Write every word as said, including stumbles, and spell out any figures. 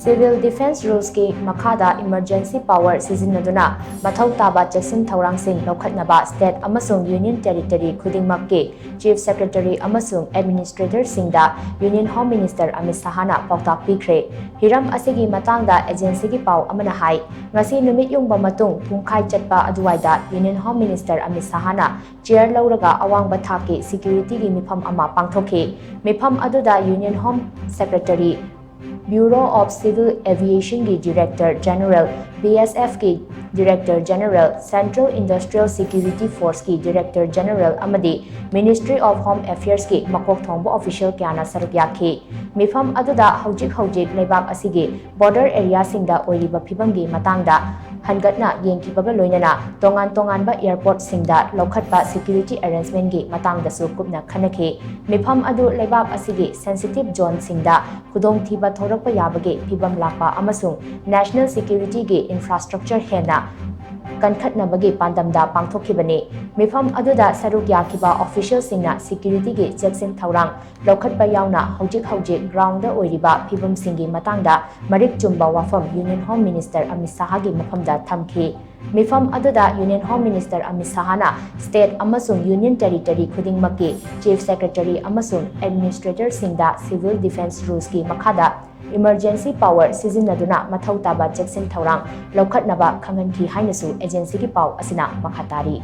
Civil Defence Rulesꯀꯤ ꯃꯈꯥꯗ emergency power ꯁꯤꯖꯤꯟꯅꯗꯨꯅ ꯃꯊꯧ ꯇꯥꯕ ꯆꯦꯛꯁꯤꯟ ꯊꯧꯔꯥꯡꯁꯤꯡ ꯂꯧꯈꯠꯅꯕ state ꯑꯃꯁꯨꯡ union territory ꯈꯨꯗꯤꯡꯃꯛꯀꯤ Chief Secretary ꯑꯃꯁꯨꯡ Administratorꯁꯤꯡꯗ Union Home Minister ꯑꯃꯤꯠ ꯁꯍꯥꯅ ꯄꯥꯎꯇꯥꯛ ꯄꯤꯈ꯭ꯔꯦ꯫ ꯍꯤꯔꯝ ꯑꯁꯤꯒꯤ ꯃꯇꯥꯡꯗ agencyꯒꯤ ꯄꯥꯎ ꯑꯃꯅ ꯍꯥꯏ, ꯉꯁꯤ ꯅꯨꯃꯤꯠ ꯌꯨꯡꯕ ꯃꯇꯨꯡ ꯄꯨꯡꯈꯥꯏ ꯆꯠꯄ ꯑꯗꯨꯋꯥꯏꯗ Union Home Minister Amit ꯁꯍꯥꯅ chair ꯂꯧꯔꯒ ꯑꯋꯥꯡꯕ ꯊꯥꯛꯀꯤ securityꯒꯤ ꯃꯤꯐꯝ ꯑꯃ ꯄꯥꯡꯊꯣꯛꯈꯤ꯫ ꯃꯤꯐꯝ ꯑꯗꯨꯗ Union Home Secretary, Bureau of Civil Aviationꯒꯤ Director General, BSFꯀꯤ Director General, Central Industrial Security Forceꯀꯤ Director General ꯑꯃꯗꯤ Ministry of Home Affairsꯀꯤ ꯃꯀꯣꯛ ꯊꯣꯡꯕ official ꯀꯌꯥꯅ ꯁꯔꯨꯛ ꯌꯥꯈꯤ꯫ ꯃꯤꯐꯝ ꯑꯗꯨꯗ ꯍꯧꯖꯤꯛ ꯍꯧꯖꯤꯛ ꯂꯩꯕꯥꯛ ꯑꯁꯤꯒꯤ border areaꯁꯤꯡꯗ ꯑꯣꯏꯔꯤꯕ ꯐꯤꯕꯝꯒꯤ ꯃꯇꯥꯡꯗ ꯍꯟꯒꯠꯅ ꯌꯦꯡꯈꯤꯕꯒ ꯂꯣꯏꯅꯅ ꯇꯣꯉꯥꯟ ꯇꯣꯉꯥꯟꯕ airportꯁꯤꯡꯗ ꯂꯧꯈꯠꯄ security arrangementꯀꯤ ꯃꯇꯥꯡꯗꯁꯨ ꯀꯨꯞꯅ ꯈꯟꯅꯈꯤ꯫ ꯃꯤꯐꯝ ꯑꯗꯨ ꯂꯩꯕꯥꯛ ꯑꯁꯤꯒꯤ sensitive zoneꯁꯤꯡꯗ ꯈꯨꯗꯣꯡꯊꯤꯕ ꯊꯣꯔꯛꯄ ꯌꯥꯕꯒꯤ ꯐꯤꯕꯝ ꯂꯥꯛꯄ ꯑꯃꯁꯨꯡ national securityꯒꯤ infrastructure ꯍꯦꯟꯅ ꯀꯟꯈꯠꯅꯕꯒꯤ ꯄꯥꯟꯗꯝꯗ ꯄꯥꯡꯊꯣꯛꯈꯤꯕꯅꯤ꯫ ꯃꯤꯐꯝ ꯑꯗꯨꯗ ꯁꯔꯨꯛ ꯌꯥꯈꯤꯕ officialꯁꯤꯡꯅ securityꯒꯤ ꯆꯦꯛꯁꯤꯟ ꯊꯧꯔꯥꯡ ꯂꯧꯈꯠꯄ ꯌꯥꯎꯅ ꯍꯧꯖꯤꯛ ꯍꯧꯖꯤꯛ groundꯗ ꯑꯣꯏꯔꯤꯕ ꯐꯤꯕꯝꯁꯤꯡꯒꯤ ꯃꯇꯥꯡꯗ ꯃꯔꯤꯛ ꯆꯨꯝꯕ ꯋꯥꯐꯝ Union Home Minister ꯑꯃꯤꯠ ꯁꯍꯥꯒꯤ ꯃꯐꯝꯗ ꯊꯝꯈꯤ꯫ ꯃꯤꯐꯝ ꯑꯗꯨꯗ Union Home Minister Amit ꯁꯍꯥꯅ state ꯑꯃꯁꯨꯡ union territory ꯈꯨꯗꯤꯡꯃꯛꯀꯤ Chief Secretary ꯑꯃꯁꯨꯡ Administratorꯁꯤꯡꯗ Civil Defence Rulesꯀꯤ ꯃꯈꯥꯗ emergency power ꯁꯤꯖꯤꯟꯅꯗꯨꯅ ꯃꯊꯧ ꯇꯥꯕ ꯆꯦꯛꯁꯤꯟ ꯊꯧꯔꯥꯡ ꯂꯧꯈꯠꯅꯕ ꯈꯪꯍꯟꯈꯤ ꯍꯥꯏꯅꯁꯨ agencyꯒꯤ ꯄꯥꯎ ꯑꯁꯤꯅ ꯃꯈꯥ ꯇꯥꯔꯤ꯫